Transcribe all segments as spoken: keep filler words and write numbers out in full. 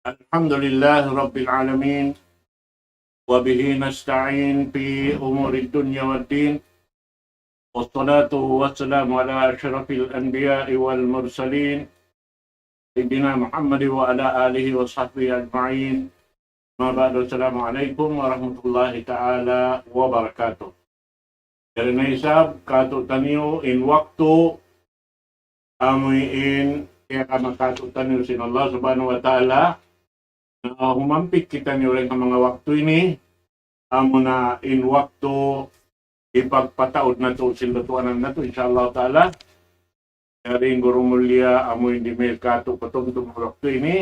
الحمد لله رب العالمين، وبه نستعين في أمور الدنيا والدين، والصلاة والسلام على أشرف الأنبياء والمرسلين، سيدنا محمد وعلى آله وصحبه أجمعين. أما بعد، السلام عليكم ورحمة الله تعالى وبركاته. Jari na isab kātu'niyu in waktu amu in kiyakama kātu'niyu sin Allah Subhanahu wa Ta'ala, na humampit kitaniyu dayn ha manga waktu ini, amuna in waktu hipagpataud natu' sin lutuanan natu', insya Allah Ta'ala. Jari in guru mulia amu in di' mail kātu' patumtum waktu ini,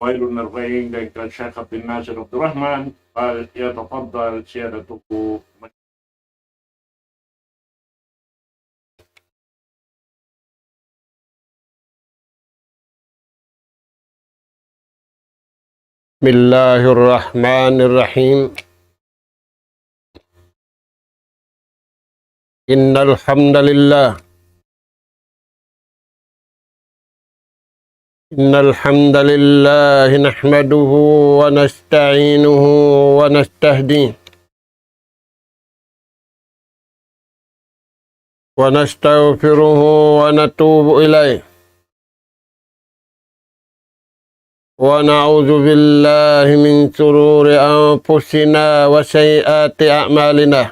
ويل الأربعين dayn kan Shaykh Abdul Nasir Abdul Rahman, فليتفضل سيادته. بسم الله الرحمن الرحيم. إن الحمد لله، إن الحمد لله نحمده ونستعينه ونستهديه ونستغفره ونتوب إليه، ونعوذ بالله من شرور أنفسنا وسيئات أعمالنا.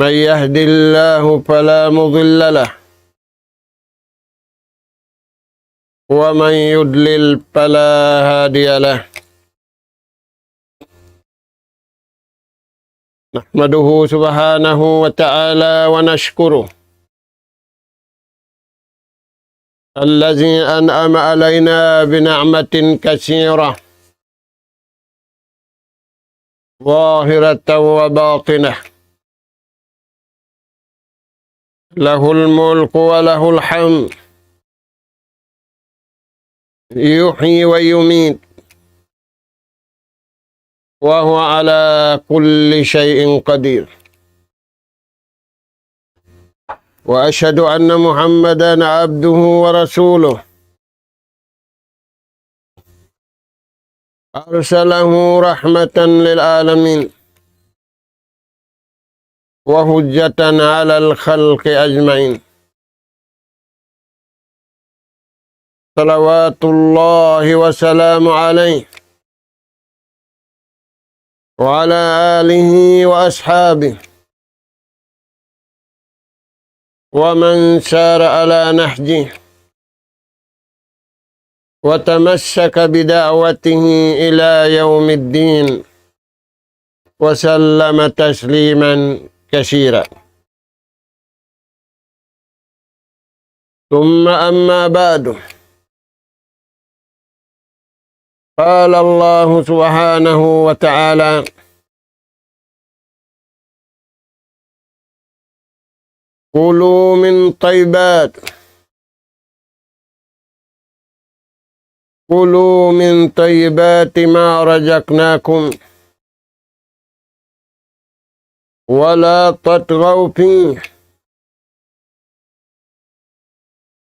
من يهد الله فلا مضل له، ومن يضلل فلا هادي له. نحمده سبحانه وتعالى ونشكره الذي أنعم علينا بنعمة كثيرة ظاهرة وباطنة، له الملك وله الحمد، يحيي ويميت، وهو على كل شيء قدير. وأشهد أن محمدا عبده ورسوله، أرسله رحمة للعالمين وحجة على الخلق أجمعين، صلوات الله وسلامه عليه وعلى آله وأصحابه ومن سار على نهجه وتمسك بدعوته إلى يوم الدين، وسلم تسليما كثيرا. ثم أما بعد، قال الله سبحانه وتعالى: كلوا من طيبات، كلوا من طيبات ما رزقناكم ولا تطغوا فيه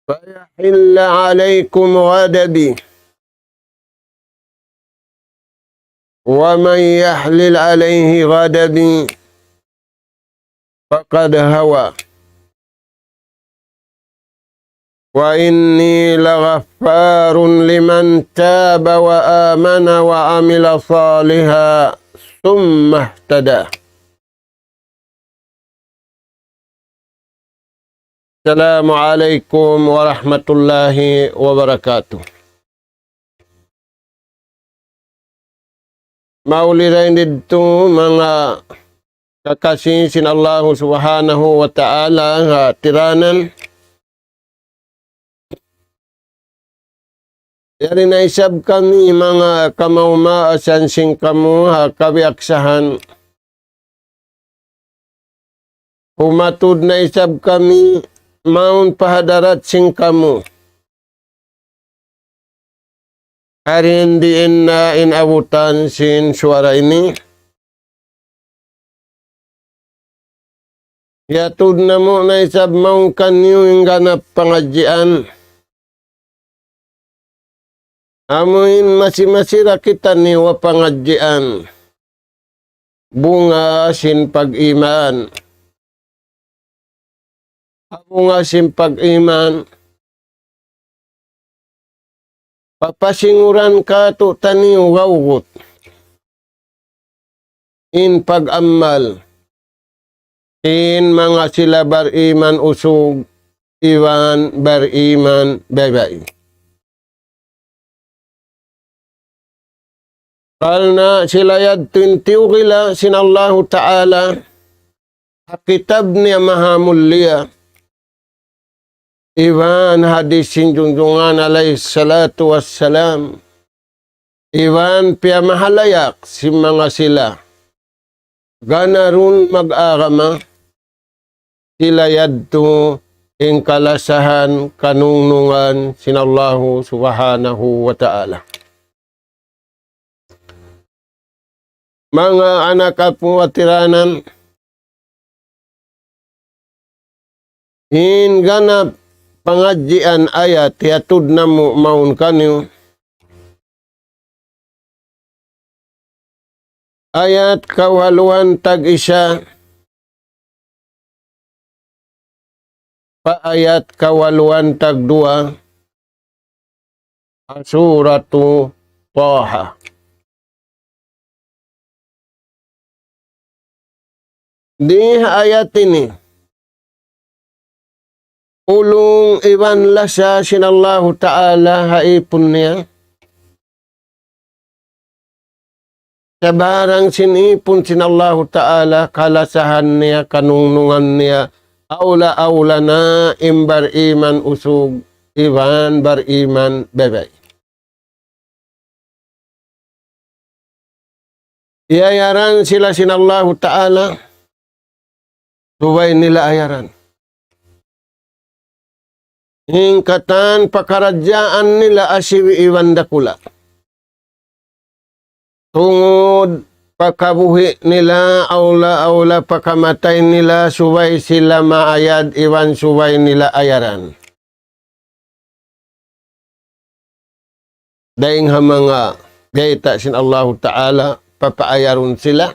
فيحل عليكم غضبي، ومن يحلل عليه غضبي فقد هوى، وإني لغفار لمن تاب وآمن وعمل صالحا ثم اهتدى. السلام عليكم ورحمة الله وبركاته. Mauli dayn didtu manga kakasi sin Allahu Subhanahu wa Ta'ala ha tiranan. Yari na isab kami manga kamaumaasan sin kamu ha kabiyaksahan. Humatud na isab kami mawn pa hadarat sin kamu. Hari in diin na in abutan sin suwara ini. Hiyatud namu' na isab mawn kaniyu in ganap pangadjian. Amuin masi-masi da kitaniyu ha pangadjian. Bunga sin pag-iman. Bunga sin pag-iman. Papasinguran kātu'niyu gawgut in pag-amal sin manga sila bariman usug iban bariman babai. Karna' sila yadtu in tiyugila sin Allahu Ta'ala ha kitab niya maha mulia, iban hadis sin Junjungan alayhi salatu wassalam, iban piyamahalayak sin manga sila ganarun mag-agama, sila yadtu in kalasahan kanungnungan sin Allahu Subhanahu wa Ta'ala. Manga anak apu' ha tiranan, in ganap pangadjian ayat hiyatud namu' mawn kaniyu. Ayat kawaluan tag-isa pa ayat kawaluan tagduwa ha Suratu Taha. Di ha ayat ini, ulung iban lasa sin Allahu Ta'ala ha ipun niya. Sabarang sin ipun sin Allahu Ta'ala, kalasahan niya, kanungnungan niya, awla-awla na in bariman usug iban bariman babai. Iyayaran sila sin Allahu Ta'ala, subay nila ayaran. In katan pakaradjaan nila asibi' iban dakula'. Tungud pa kabuhi' nila, awla-awla pa kamatay nila, subay sila maayad iban subay nila ayaran. Dayn ha manga bayta' sin Allahu Ta'ala, papaayarun sila.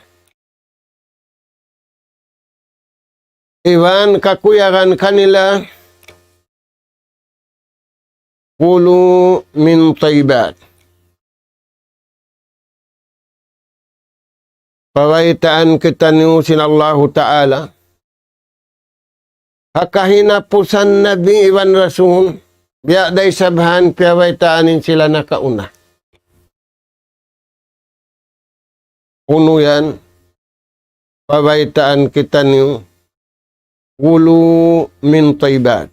Iban kakuyagan kanila, كلوا من طيبات. Pabaytaan kitaniyu sin Allahu Ta'ala. Ha kahinapusan Nabi iban Rasul, biya' da isab ha piyabaytaan in sila nakauna. Unu yan, pabaytaan kitaniyu, كلوا من طيبات.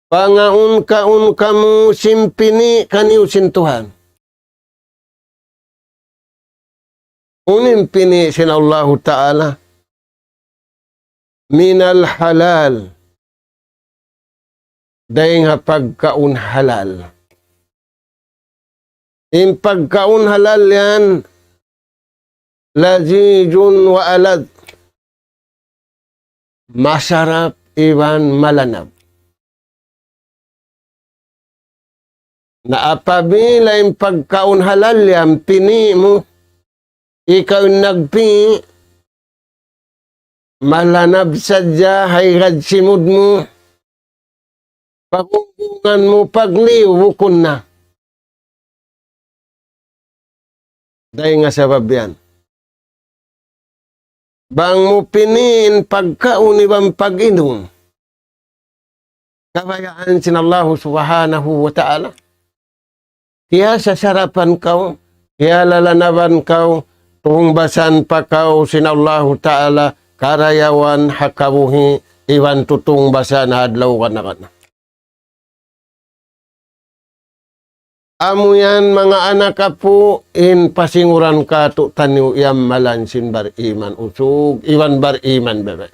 Pangaun-kaun kamu sin pini' kaniyu sin Tuhan. Unu in pini' sin Allahu Ta'ala? من الحلال. Dayn ha pagkaun halal. In pagkaun halal yan, لذيذ وألذ. Masarap iban malanab. Na apabila in pagkaun halal yan, pini' mu, ikaw in nagpini', malanab sadja ha higad simud mu, pagunggungan mu, pagliyu, bukun na. Dayn ha sabab yan. Bang mu pini' in pagkaun iban pag-inum, kabayaan sin Allahu Subhanahu wa Ta'ala. Kiyasasarapan kaw, kiyalalanaban kaw, tungbasan pa kaw sin Allahu Ta'ala, karayawan ha kabuhi', iban tutungbasan ha adlaw gana-gana. Amu yan manga anak apu', in pasinguran kātu'niyu iyamalan sin bariman usug, iban bariman babai.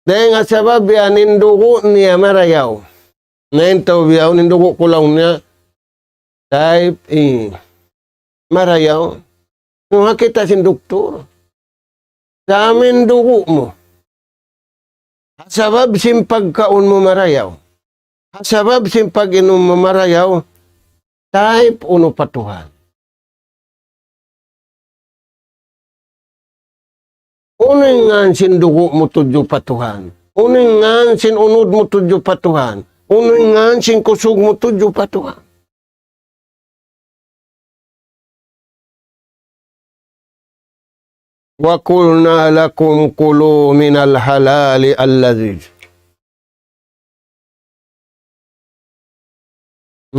Dayn ha sabab yan in dugu' niya marayaw. Na in tau bihaun in dugu' ku laung niya type A. Marayaw. Nung ha kita sin doktor. Sa amin dugu' mu. Ha sabab sin pagkaun mu marayaw. Ha sabab sin pag-inum mu marayaw, tayp unu pa Tuhan. Unu in ngan sin dugu' mu tudju pa Tuhan. Unu in ngan sin unud mu tudju pa Tuhan. Unu in ngan sin kusug mu tudju pa Tuhan. وقلنا لكم كلوا من الحلال الذي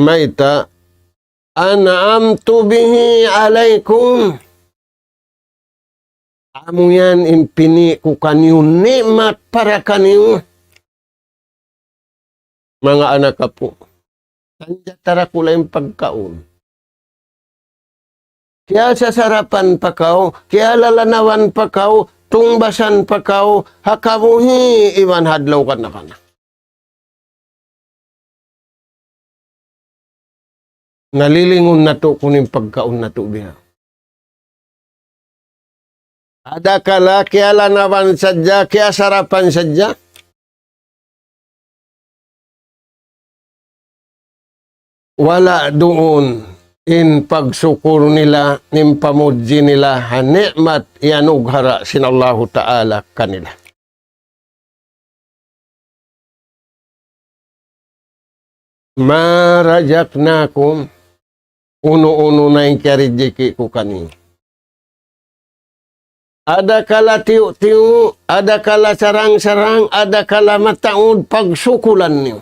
mayta' أنعمت به عليكم. Amu yan in pini' ku kaniyu ni'mat para kaniyu. Manga anak apu'. Sanjatara ku la in pagkaun. Kiyasasarapan pa kaw, kiyalalanawan pa kaw, tungbasan pa kaw, ha kabuhi' iban ha adlaw kana-kana. Nalilingun natu' kunu' in pagkaun natu' biya'. Adakala kiyalanawan sadja, kiyasarapan sadja. Wala' duun in pagsukur nila, in pamudji nila, ha ni'mat iyanughara' sin Allahu Ta'ala kanila. ما رزقناكم, unu-unu na in kiyarijiki ku kaniyu. Adakala tiyu'-tiyu', adakala sarang-sarang, adakala mataud pagsukulan niyu.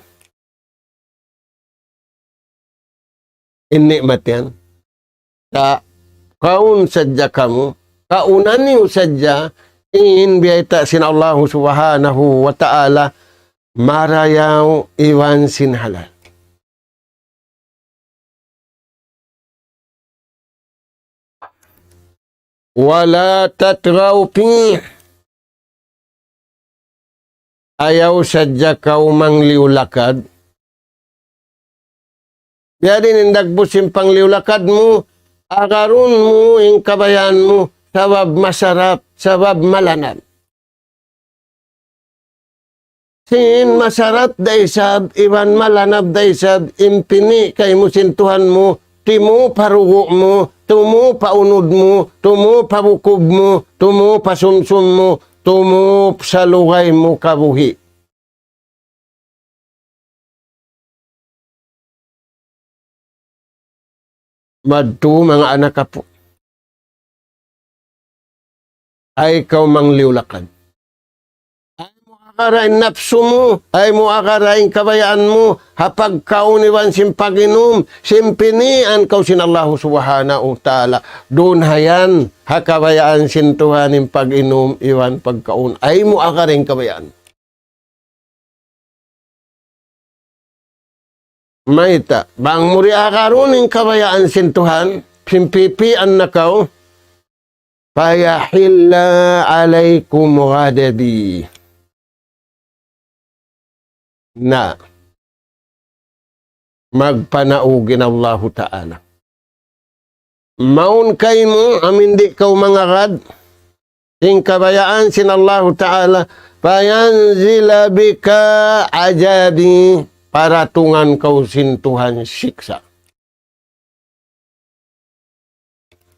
In ni'mat yan. Ka-, kaun sadja kamu, kaunan niyu sadja, in biyayta' sin Allahu Subhanahu wa Ta'ala, marayaw iban sin halal. ولا تطغوا فيه. Ayaw sadja kaw mangliyu-lakad. Biya' diin in dagbus sin pangliyu-lakad mu, agarun mu in kabayaan mu, sabab masarap, sabab malanab. Sin masarap da isab, iban malanab da isab, in pini' kaymu sin Tuhan mu, timu' pa rugu' mu, tumu' pa unud mu, tumu' pa bukub mu, tumu' pa sumsum mu, tumu' sa lugay mu kabuhi'. Madtu manga anak apu'. Ay kaw mangliyu-lakad. Ay mu agara in napsu mu, ay mu agara in kabayaan mu, ha pagkaun iban sin pag-inum, sin pinian kaw sin Allahu Subhanahu wa Ta'ala. Duun ha yan, ha kabayaan sin Tuhan in pag-inum iban pagkaun. Ay mu agara in kabayaan. Mayta', bang mu di' agarun in kabayaan sin Tuhan, sin pipian na kaw, فيحل عليكم غضبي. Na, magpanaug in Allahu Ta'ala. Mawn kaymu, amu in di' kaw mangagad, sin kabayaan sin Allahu Ta'ala, فينزل بك عذابي, paratungan kaw sin Tuhan siksa'.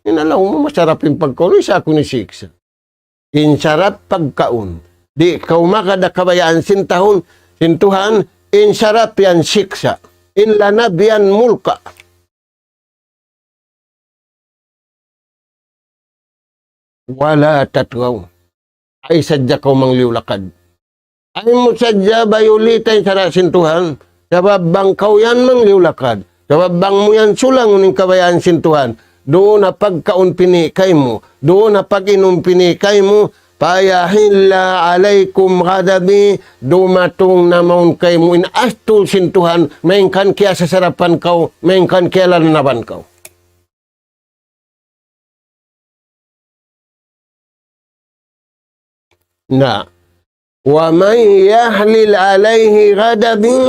In laung mu masarap in pagkaun, sa' aku ini siksa'. In sarap pagkaun. Di' kaw magad ha kabayaan sin tahun, sin Tuhan, in sarap yan siksa'. In lanab yan mulka'. ولا تطغوا. Ay sadja kaw mangliyu-lakad. Ay mu sadja bayulitan sara' sin Tuhan. Sabab bang kaw yan mangliyu-lakad. Sabab bang mu yan sulangun in kabayaan sin Tuhan. Duun ha pagkaun pini' kaymu. Duun ha pag-inum pini' kaymu. فيحل عليكم غضبي, dumatung na mawn kaymu in astul sin Tuhan, malayngkan kiyasasarapan kaw, malayngkan kiyalalanaban kaw. Na, ومن يحلل عليه غضبي,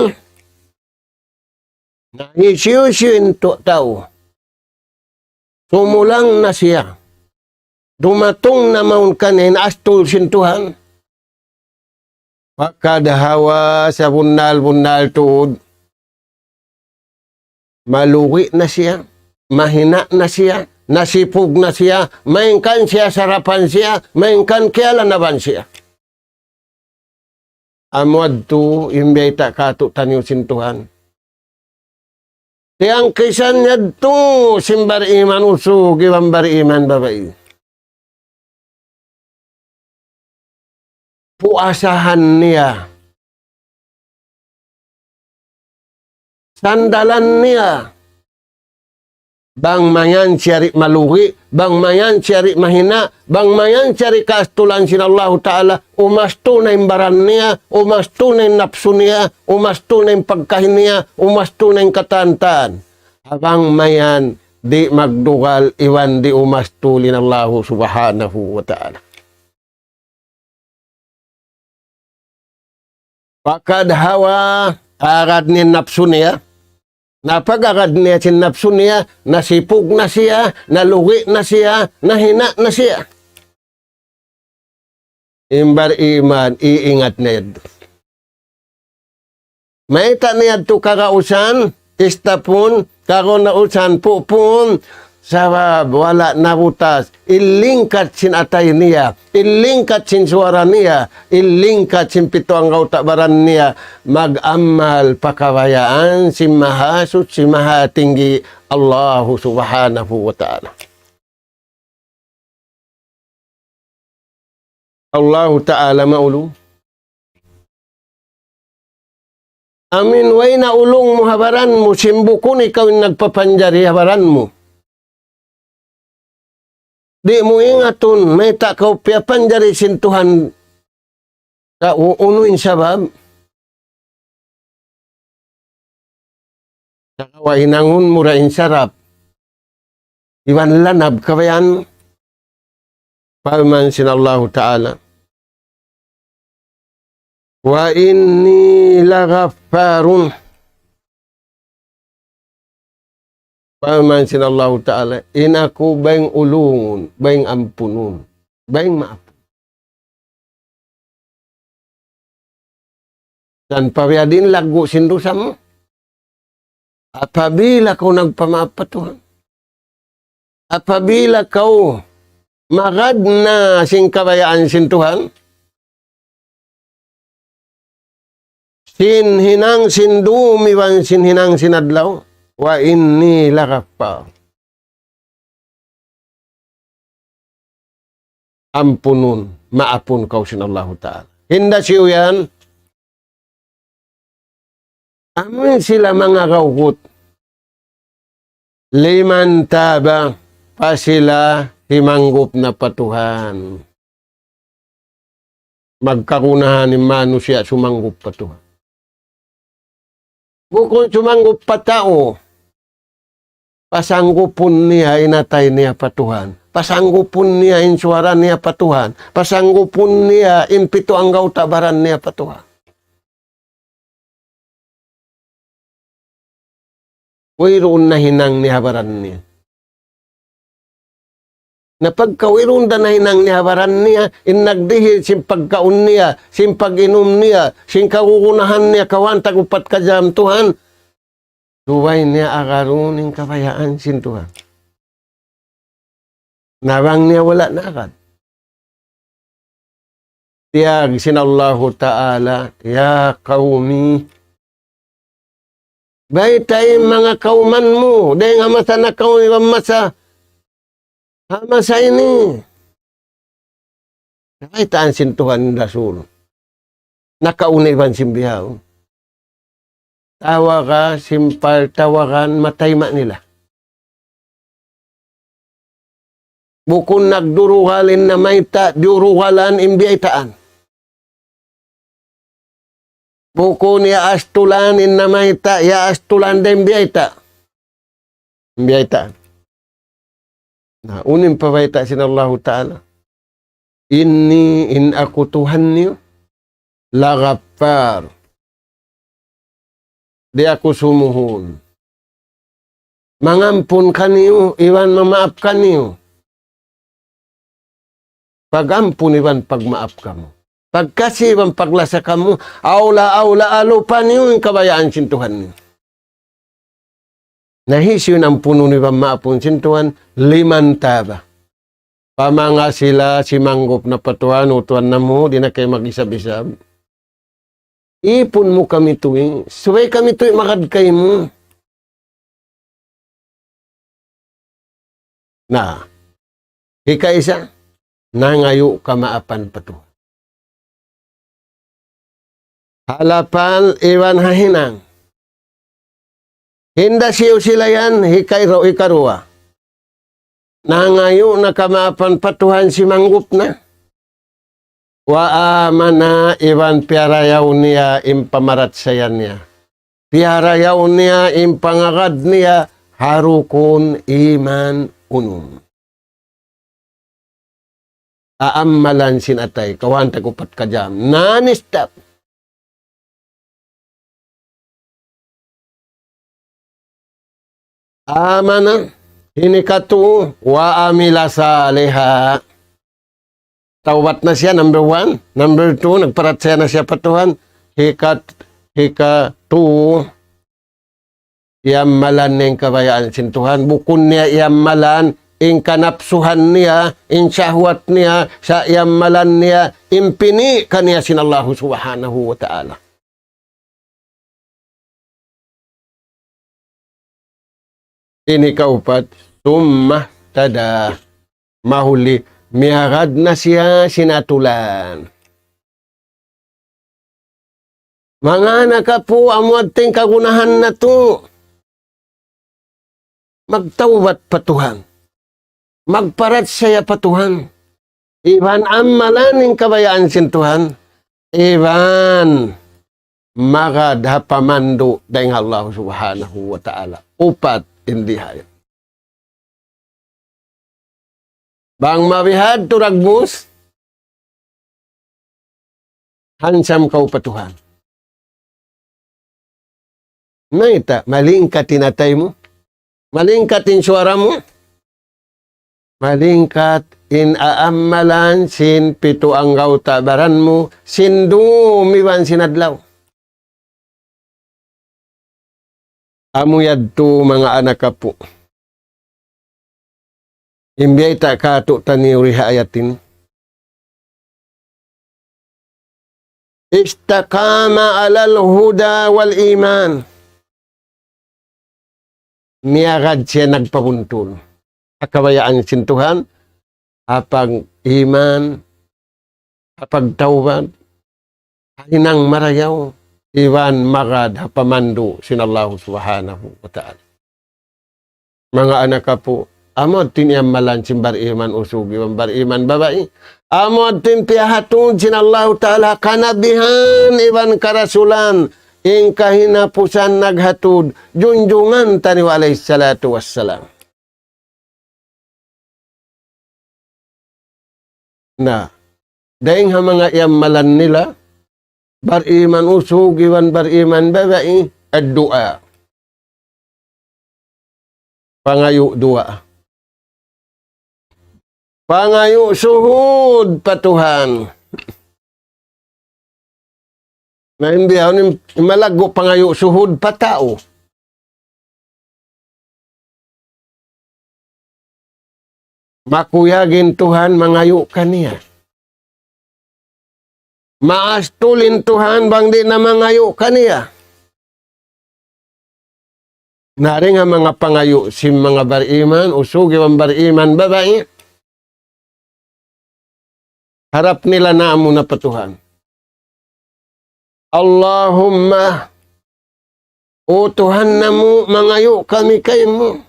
na hisiyu-siyu in tu-, tau sumulang na siya, dumatung na mawn kaniya in astul sin Tuhan, Pakad hawa sabunnal-bunnal tuud. Malugi na siya, mahina na siya, nasipug na siya, maingkan siya sarapan siya, maingkan kiyalanaban siya. Amu yadtu in biyayta' kātu'niyu sin Tuhan. Tiyangkisan yadtu sin bariman usug iban bariman babai. Puasahan niya. Sandalan niya. Bang mayan siya di' malugi, bang mayan siya di' mahina, bang mayan siya di' kaastulan sin Allahu Ta'ala, umastu na in baran niya, umastu na in napsu niya, umastu na in pagkahi niya, umastu na in katan-katan. Bang mayan di' magdugal iban di' umastu sin Allahu Subhanahu wa Ta'ala. Pakad hawa, agad niya in napsu niya. Na pag-agad niya sin napsu niya, nasipug na siya, nalugi na siya, nahina na siya. In bariman, iingat niya yadtu. Mayta' niya yadtu kagausan, istapun, kagausan pu'pun, sabab wala' nabutas, in lingkat sin atay niya, in lingkat sin suwara niya, in lingkat sin pitu anggawta' baran niya, mag-amal pa kabayaan sin Mahasuchi Mahatinggi Allahu Subhanahu wa Ta'ala. Allahu Ta'ala maulung. Amin, way na ulung mu ha baran mu, sin bukun ikaw in nagpapanjari ha baran mu. Di' mu ingatun, mayta' kaw piyapanjari sin Tuhan, sa' u-, unu in sabab? Sagawa' hinangun mu da in sarap iban lanab kabayaan, parman sin Allahu Ta'ala, وإني لغفار. Parman sin Allahu Ta'ala, in aku bayng ulungun, bayng ampunun, bayng maapun. Sa' pa biya' diin laggu' sin dusa mu. Apabila kaw nagpamaap pa Tuhan. Apabila kaw magad na sin kabayaan sin Tuhan, sin hinang sin dum iban sin hinang sin adlaw, وإني لغفار. Ampunun, maapun kaw sin Allahu Ta'ala. Hinda siyu yan, amun sila manga gawgut, لمن تاب, pa sila himanggup na pa Tuhan. Magkagunahan in manusiya' sumanggup pa Tuhan. Bukun sumanggup pa tau. Pasanggupun niya in atay niya pa Tuhan. Pasanggupun niya in suwara niya pa Tuhan. Pasanggupun niya in pitu anggawta' baran niya pa Tuhan. Wayruun nahinang niya ha baran niya. Na pagka wayruun da nahinang niya ha baran niya, in nagdihil sin pagkaun niya, sin pag-inum niya, sin kagunahan niya, kawhaan tag-upat ka jam Tuhan, subay niya agarun in kabayaan sin Tuhan. Na bang niya wala' naagad. Tiyawag sin Allahu Ta'ala, يا قوم. Baytai manga kawman mu, dayn ha masa nakauna iban masa, ha masa ini. Baytaan sin Tuhan in Rasul. Nakauna iban sin bihaun. Tawaga, simpal tawagan, matayma' nila. Bukun nagdurugal in namayta', durugalan in biyaytaan. Bukun iyaastulan in namayta', iyaastulan da in biyayta'. In biyaytaan. Na, unu in pabayta' sin Allahu Ta'ala. Inni, in aku Tuhan niyu, لغفار. Di' aku sumuhun. Mangampun kaniyu, iban mamaap kaniyu. Pag-ampun iban pagmaap kamu. Pagkasi iban paglasa kamu, awla, awla, alupa niyu in kabayaan sin Tuhan niyu. Na hisiyu in ampunun iban maapun sin Tuhan? Liman taba. Pamanga sila simanggup na pa Tuhan, "O Tuhan namu', di' na kaw mag-isab-isab. Ipun mu kami tuwi', subay kami tuwi' magad kaymu." Na, hikaisa, nangayu' kamaapan pa Tuhan. Ha lapal iban ha hinang. Hinda siyu sila yan, hikairu-, hikaruwa. Nangayu' na kamaapan pa Tuhan simanggup na. Wa amana, iban piyarayaw niya in pamarachaya niya. Piyarayaw niya in pangagad niya ha rukun iman unum. Aammalan sin atay, kawhaan tag upat ka jam. Non-stop. Amana, ini katu, wa amila saliha. Tawbat na siya, number one. Number two, nagparachaya na siya pa Tuhan. Hikat-, hikatu, iyammalan niya in kabayaan sin Tuhan. Bukun niya iyammalan in kanapsuhan niya, in shahwat niya, sa' iyammalan niya in pini' kaniya sin Allahu Subhanahu wa Ta'ala. Ini kaupat, summa tada. Mahuli, miyagad na siya sin atulan. Manga anak apu', amu yadtu in kagunahan natu'. Magtawbat pa Tuhan. Magparachaya pa Tuhan. Iban ammalan in kabayaan sin Tuhan. Iban magad ha pamandu' dayn ha Allah Subhanahu wa Ta'ala. Upat in dihaya. Bang mabihadtu dagbus, handsome kaw pa Tuhan. Mayta', malingkat in atay mu, malingkat in suwara mu, malingkat in aammalan sin pitu anggawta' baran mu, sin dum iban sin adlaw. Amu yadtu manga anak apu'. In biyayta' kātu'niyu dii ha ayat ini. Istaqama alal huda wal iman. Miyagad siya nagpabuntul. Ha kabayaan sin Tuhan, ha pag-iman, ha pagtawbat, ha hinang marayaw, iban magad ha pamandu' sin Allah Subhanahu wa Ta'ala. Manga anak apu', amu yadtu in iyammalan sin bariman usug iban bariman babai. Amu yadtu in piyahatud sin Allahu Ta'ala kanabihan iban karasulan, in kahinapusan naghatud, junjungan taniyu alayhis salatu wassalam. Na, dayng ha manga iyammalan nila, bariman usug iban bariman babai, ad-du'a. Pangayu' duwaa. Pangayu' suhud pa Tuhan. Na in bihaun in malaggu' pangayu' suhud pa tau. Makuyag in Tuhan mangayu' kaniya. Maastul in Tuhan bang di' na mangayu' kaniya. Na dayng ha manga pangayu' sin manga bariman usug iban bariman babai. Harap nila na amuna pa Tuhan. Allahumma, O Tuhan namu', mangayu' kami kaymu.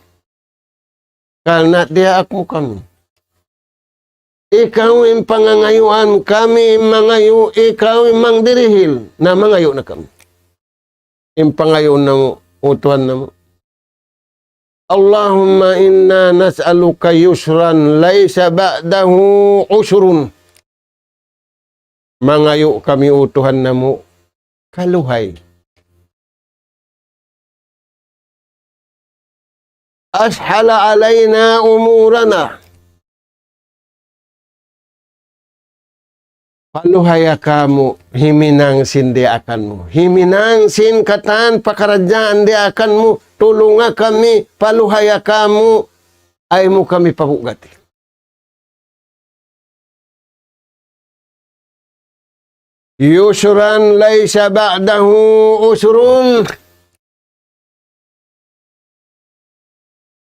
Karna' diyaak mu kami. Ikaw in pangangayuan, kami in mangayu', ikaw in mangdirihil. Na mangayu' na kami. In pangayu' namu', O Tuhan namu'. اللهم إنا نسألك يسرا ليس بعده عسر. Mangayu' kami, O Tuhan namu', kaluhay. أسهل علينا أمورنا. Paluhaya kamu, himinang sin diyaakan mu. Himinang sin katan pakaradjaan diyaakan mu. Tulunga kami, paluhaya kamu, ayaw mu kami pabugati. يسرا ليس بعده عسر.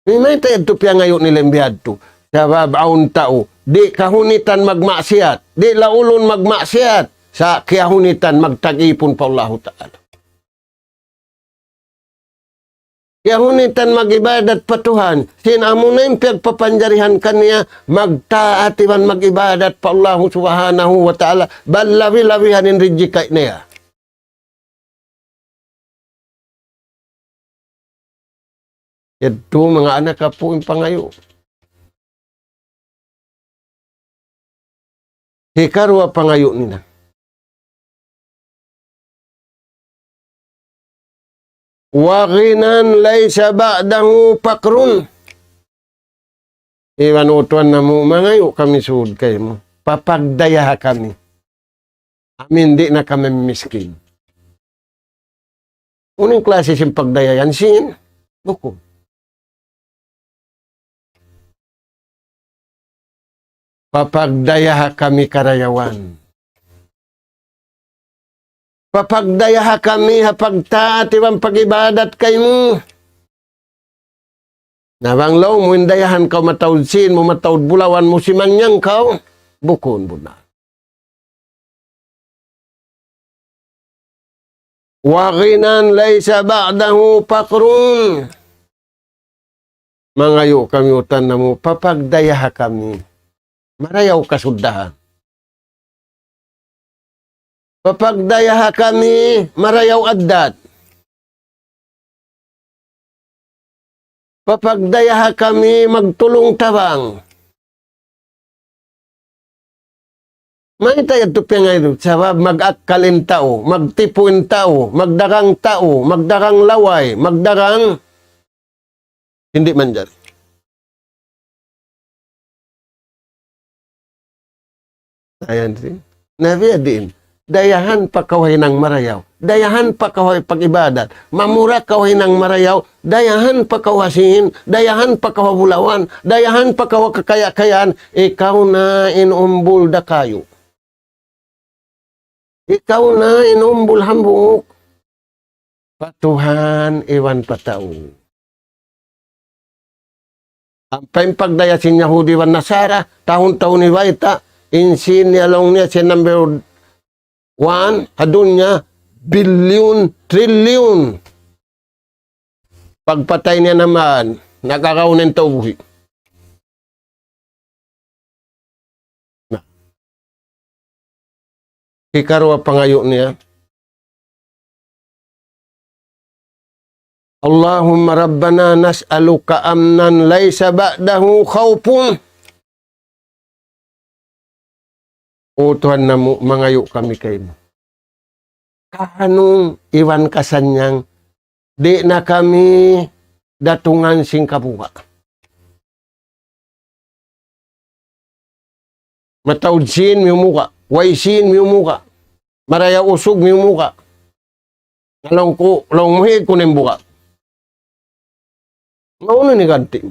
Mayta' yadtu piyangayu' nila in biya' yadtu? Sabab awn tau, di' kahunitan magmaksiyat, di' laulun magmaksiyat, sa' kiyahunitan magtag-ipun pa Allahu Ta'ala. Kiyahunitan mag-ibadat pa Tuhan, sin amuna in piyagpapanjarihan kaniya, magtaat iban mag-ibadat pa Allahu Subhanahu wa Ta'ala, bang labi-labihan in rijiki niya. Yadtu manga anak apu' in pangayu'. Hikaruwa pangayu' nila. وغنى ليس بعده فقر. Iban, "O Tuhan namu', mangayu' kami sud kaymu. Papagdayaha kami. Amin di' na kami miskin." Unu in klasi sin pagdaya yan sin? Bukun. Papagdayaha kami karayawan. Papagdayaha kami ha pagtaat iban pag-ibadat kaymu. Na bang laung mu in dayahan kaw mataud sin mu, mataud bulawan mu, simanyang kaw, bukun bunnal. وغنى ليس بعده فقر. Mangayu' kami, "O Tuhan namu', papagdayaha kami marayaw kasuddahan. Papagdayaha kami marayaw addat. Papagdayaha kami magtulung-tabang." Mayta' yadtu piyangayu'? Sabab mag-akkal in tau, magtipu in tau, magdagang tau, magdagang laway, magdagang, di' manjari. Ayan, see? Na biya' diin. Dayahan pa kaw ha hinang marayaw. Dayahan pa kaw ha pag-ibadat. Mamura kaw ha hinang marayaw. Dayahan pa kaw ha sin. Dayahan pa kaw ha bulawan. Dayahan pa kaw ha kakaya-kayaan. Ikaw na in umbul da kayu'. Ikaw na in umbul hambuuk. Pa Tuhan iban pa tau. Ampa in pagdaya sin Yahudi iban Nasara, tahun-tahun ini bayta', in sin niya laung niya sin number one ha dunya, bilyun, trilyun. Pagpatay niya naman, nag-agaw na in tau buhi'. Na. Hikaruwa pangayu' niya, اللهم ربنا نسألك أمنا ليس بعده خوف. O Tuhan namu', mangayu' kami kaymu kahanung iban kasanyang, di' na kami datungan sin kabuga'. Mataud sin miyumuga', way sin miyumuga', marayaw usug miyumuga'. Na laung ku, laung mu, hī ku na in buga'. Maunu in ganti'?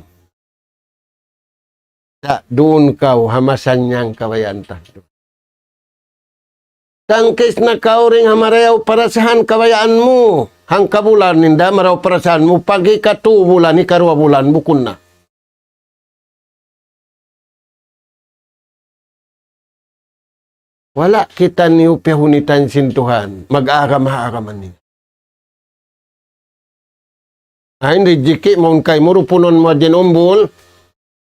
Sa' duun kaw ha masanyang kabayaan ta. Tangkis na kaw dayn ha marayaw parasahan kabayaan mu. Hangkabulan ninda marayaw parasahan mu, pag hikatu bulan, hikaruwa bulan, bukun na. Wala' kitaniyu piyahunitan sin Tuhan, mag-agama-agama niyu. Ayn rijiki' mawn kaymu, rupunun mu hadja in umbul.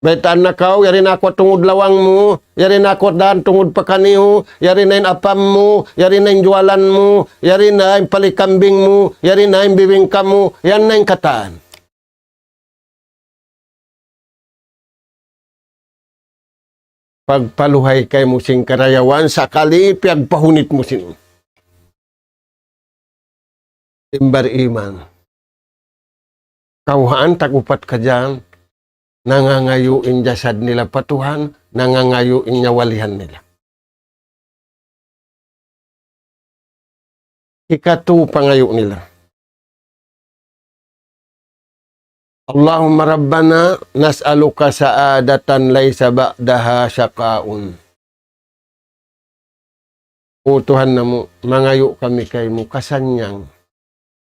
Baytaan na kaw, yari na aku ha tungud lawang mu, yari na aku ha dān tungud pakaniyu, yari na in apam mu, yari na in juwalan mu, yari na in palikambing mu, yari na in bibingka mu, yan na in katan. Pagpaluhay kaymu sin karayawan sakali piyagpahunit mu sin. Timbar iman. Kawhaan tag-upat ka dyan, nangangayu' in jasad nila pa Tuhan, nangangayu' in nyawalihan nila. Hikatu pangayu' nila. اللهم ربنا نسألك سعادة ليس بعدها شقاء. O Tuhan namu', mangayu' kami kaymu kasannyangan.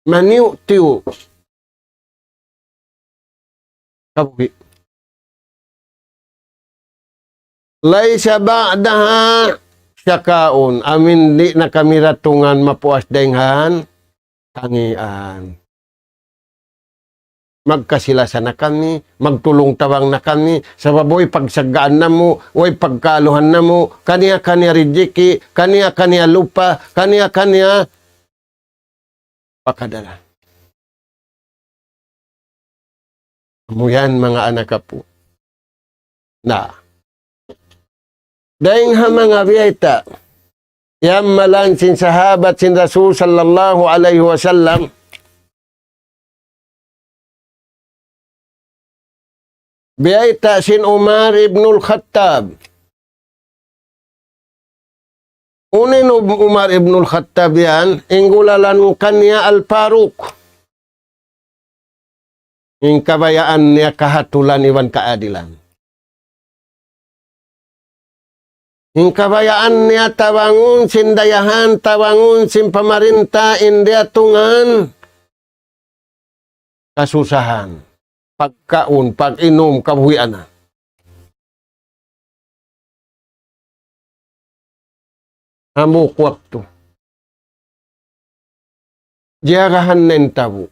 Maniyu'-tiyu'. Kabuhi'. ليس بعدها شقاء. Amuin di' na kami datungan mapuas dayn ha kangīan. Magkasi-lasa na kami, magtulung-tabang na kami, sabab way pagsaggaan namu', way pagkaluhan namu', kaniya-kaniya rijiki, kaniya-kaniya lupa, kaniya-kaniya pakadara. Amu yan manga anak apu'. Na. Dayng ha manga biyayta'. Iyammalan sin sahabat sin Rasul sallallahu alayhi wasallam. Biyayta' sin Umar ibnul Khattab. Unu in Umar ibnul Khattab yan, in gulalan kaniya Al-Faruq. In kabayaan niya kahatulan iban kaadilan. In kabayaan niya tabangun sin dayahan, tabangun sin pamarinta, in diyatungan kasusahan, pagkaun, pag-inum, kabuhianan. Hambuuk waktu. Jiyagahan na in tabu'.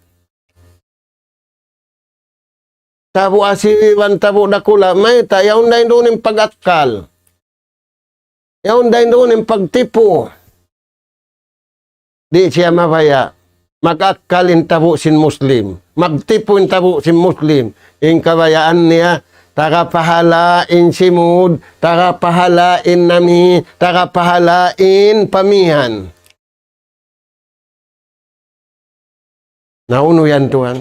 Tabu' asibi' iban tabu' dakula', mayta', yaun dayn duun in pag-akkal. Yaun dayn duun in pagtipu. Di' siya mabaya' mag-akkal in tabu' sin Muslim. Magtipu in tabu' sin Muslim. In kabayaan niya, taga pahala in simud, taga pahala in nami, taga pahala in pamihan. Na unu yan tuwan?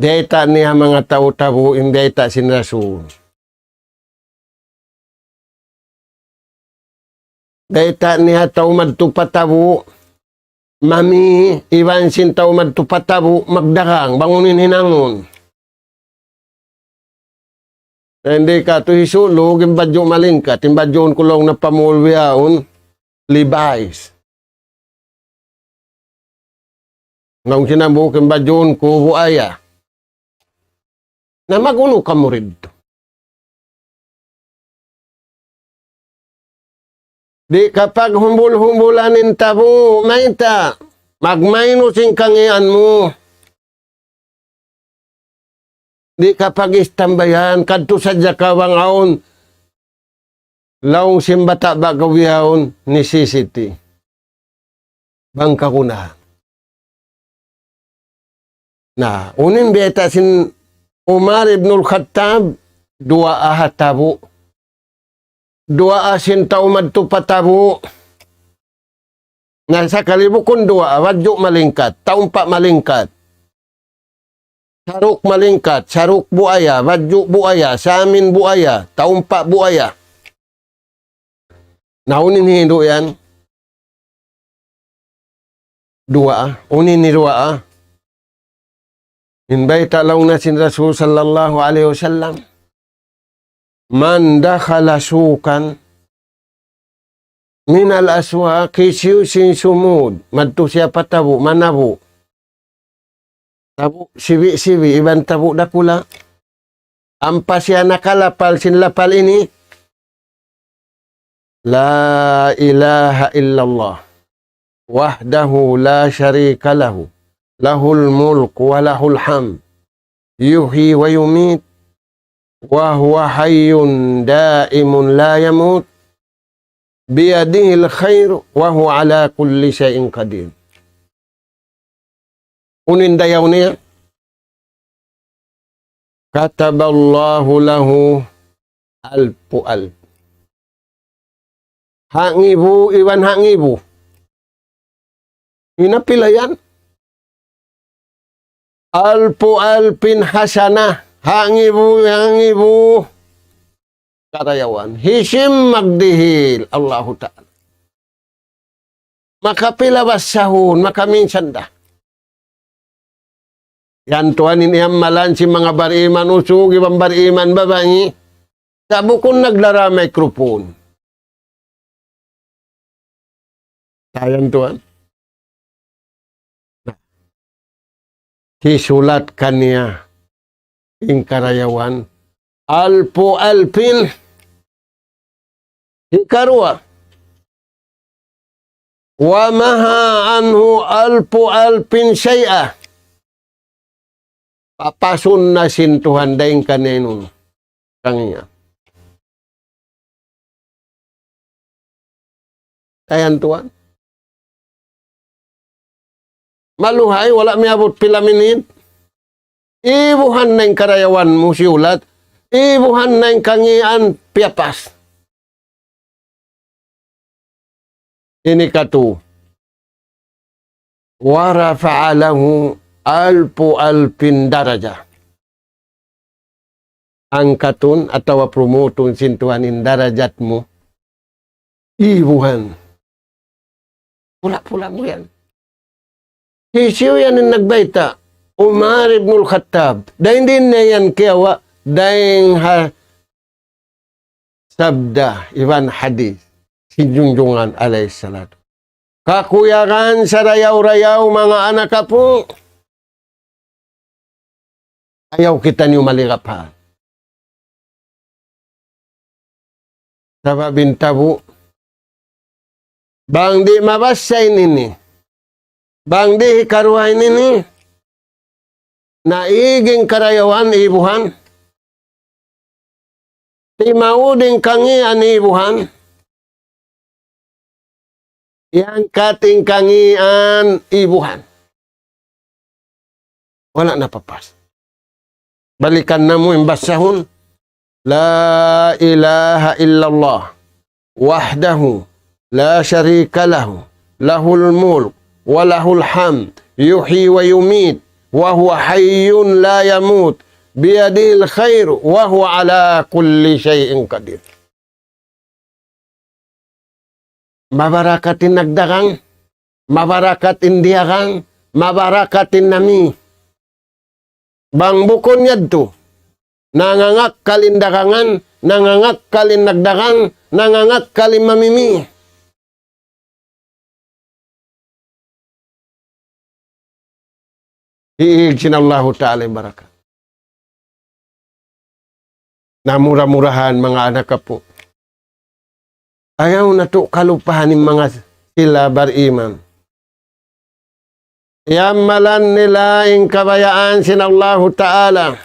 Dayta' niya manga tau tabu', in dayta' sin Rasul. Dayta' niya tau madtu pa tabu', mami, iban sin tau madtu pa tabu', magdagang, bang unu in hinangun. Na in di' katu' hisulug, in badju' malingkat, in badjuun ku laung na pa mall bihaun, Levi's. Laung sin hambuuk in badjuun ku buaya. Na mag-unu kamu didtu? Di' ka paghumbul-humbulan in tabu', mayta'? Magmaynus in kangīan mu. Di' ka pag-istambayan, kadtu sadja ka bang awn laung sin bata' bagawi yaun necessity. Bang kagunahan. Na, unu in biyayta' sin Umar ibnul Khattab, duwaa ha tabu'. Duwaa sin tau madtu pa tabu'. Na sakali bukun duwaa, badju' malingkat, taumpa' malingkat. Saruk malingkat, saruk buaya, badju' buaya, samin buaya, taumpa' buaya. Na unu in hindu' yan? Duwaa. Unu in duwaa? In bayta' laung na sin Rasul sallallahu alayhi wasallam, من دخل سوقا من الأسواق, hisiyu in sumud, madtu siya pa tabu', manabu'. Tabu' sibi'-sibi', iban tabu' dakula'. Ampa siya nakalapal sin lapal ini, لا إله إلا الله وحده لا شريك له، له الملك وله الحمد، يحيي ويميت، وهو حي دائم لا يموت، بيده الخير، وهو على كل شيء قدير. Unu in dayaw niya? كتب الله له ألف ألف. Hangpu' iban hangpu'. Hinapila yan? ألف ألف حسنة. Hangpu', hangpu' karayawan. Hisiyu in magdihil? Allahu Ta'ala. Makapila basahun, makaminsan da. Yan tuwan in iyamalan sin manga bariman usug iban bariman babai. Sa' bukun nagdara microphone. Sa' yan tuwan. Hisulat kaniya in karayawan alfu alfin. Hikaruwa. Wa maha anhu alfu alfin shay'a. Papasun na sin Tuhan dayn kaniya in unu. Kaniya. Sa' yan tuwan. Maluhay, wala' miyabut pila minit. Ibuhan na in karayawan mu siyulat. Ibuhan na in kangian piyapas. Ini katu. Wa rafa'a lahu alfu alfin daraja. Angkatun atawa promotun sin Tuhan in darajat mu. Ibuhan. Pula-pula mu yan. Hisiyu yan in nagbayta'? Umar ibnul Khattab. Dayn di' niya yan kiyawa', dayn ha sabda iban hadith sin Junjungan alayhi salatu. Kakuyagan sarayaw-rayaw manga anak apu'. Ayaw kitaniyu maligap ha. Sabab in tabu', bang di' mabassa in ini, bang di' hikaruwa in ini, na ig in karayawan ibuhan, timaud in kangian ibuhan, iyangkat in kangian ibuhan. Wala' na papas. Balikan namu' in basahun. لا إله إلا الله وحده لا شريك له، له الملك وله الحمد، يحيي ويميت، وهو حي لا يموت، بيده الخير، وهو على كل شيء قدير. Mabarakat in nagdagang, mabarakat in diyagang, mabarakat in nami. Bang bukun yadtu, nangangakkal in dagangan, nangangakkal in nagdagang, nangangakkal in mamimi. Hiig sin Allahu Ta'ala in barakat. Na mura-murahan manga anak apu'. Ayaw natu' kalupahan in manga sila bariman. Iyamalan nila in kabayaan sin Allahu Ta'ala.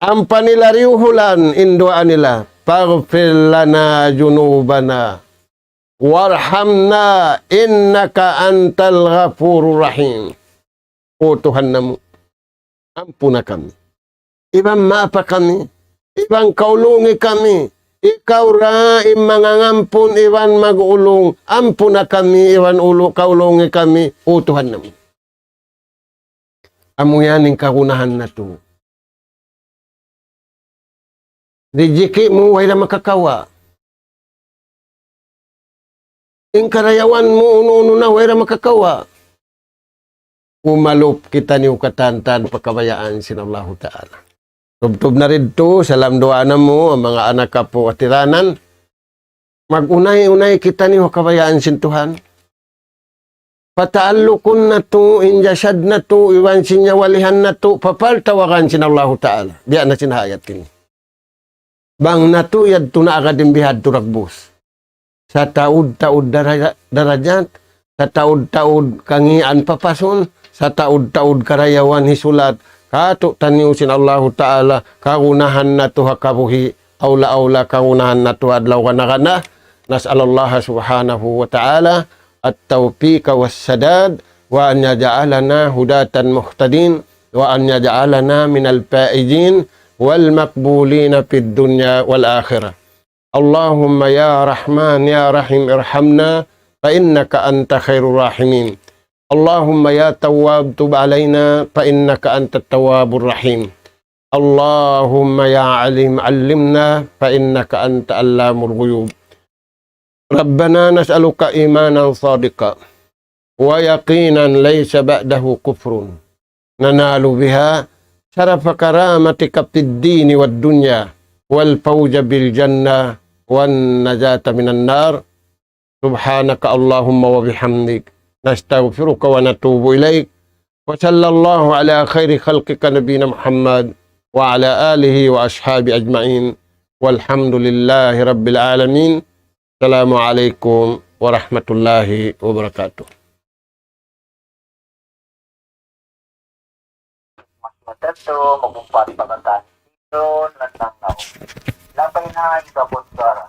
Ampa nila diyuhulan in duwaa nila. فاغفر لنا ذنوبنا وارحمنا إنك أنت الغفور الرحيم. O Tuhan namu', ampuna kami. Iban maapa kami. Iban kaulungi kami. Ikaw ra in mangangampun iban mag-ulung. Ampuna kami iban ulu-, kaulungi kami. O Tuhan namu'. Amu yan in kagunahan natu'. Rijiki' mu way da makakawa'. In karayawan mu unu-unu na way da makakawa'. Umalup kitaniyu katantan pa kabayaan sin Allahu Ta'ala. Tubtub na didtu, salam duwaa namu', manga anak apu' atiranan. Mag-unay-unay kitaniyu ha kabayaan sin Tuhan. Pataallukun natu', in jasad natu', iban sin nyawalihan natu', papaltawagan sin Allahu Ta'ala. Biya' na sin ha ayat ini. Bang natu' yadtu na agad in bihadtu dagbus. Sataud-taud daraja-, darajat, sataud-taud kangian papasun, sataud-taud karayawan hisulat, katu' taniyu sin Allahu Ta'ala, kagunahan natu' ha kabuhi', awla-awla kagunahan natu' adlaw gana-gana. نسأل الله سبحانه وتعالى التوفيق والسداد، وأن يجعلنا هداة مهتدين، وأن يجعلنا من الفائزين والمقبولين في الدنيا والآخرة. اللهم يا رحمن يا رحيم ارحمنا فإنك أنت خير الراحمين. اللهم يا تواب تب علينا فإنك أنت التواب الرحيم. اللهم يا عليم علمنا فإنك أنت علام الغيوب. ربنا نسألك إيمانا صادقا ويقينا ليس بعده كفر، ننال بها شرف كرامتك في الدين والدنيا، والفوز بالجنة، والنجاة من النار. سبحانك اللهم وبحمدك، نستغفرك ونتوب إليك. وصلى الله على خير خلقك نبينا محمد وعلى آله وأصحابه أجمعين. والحمد لله رب العالمين. السلام عليكم ورحمة الله وبركاته. Mas matatu, magumpat pagkatan. Ito, nanangaw. Lapay na, ikabot, sara.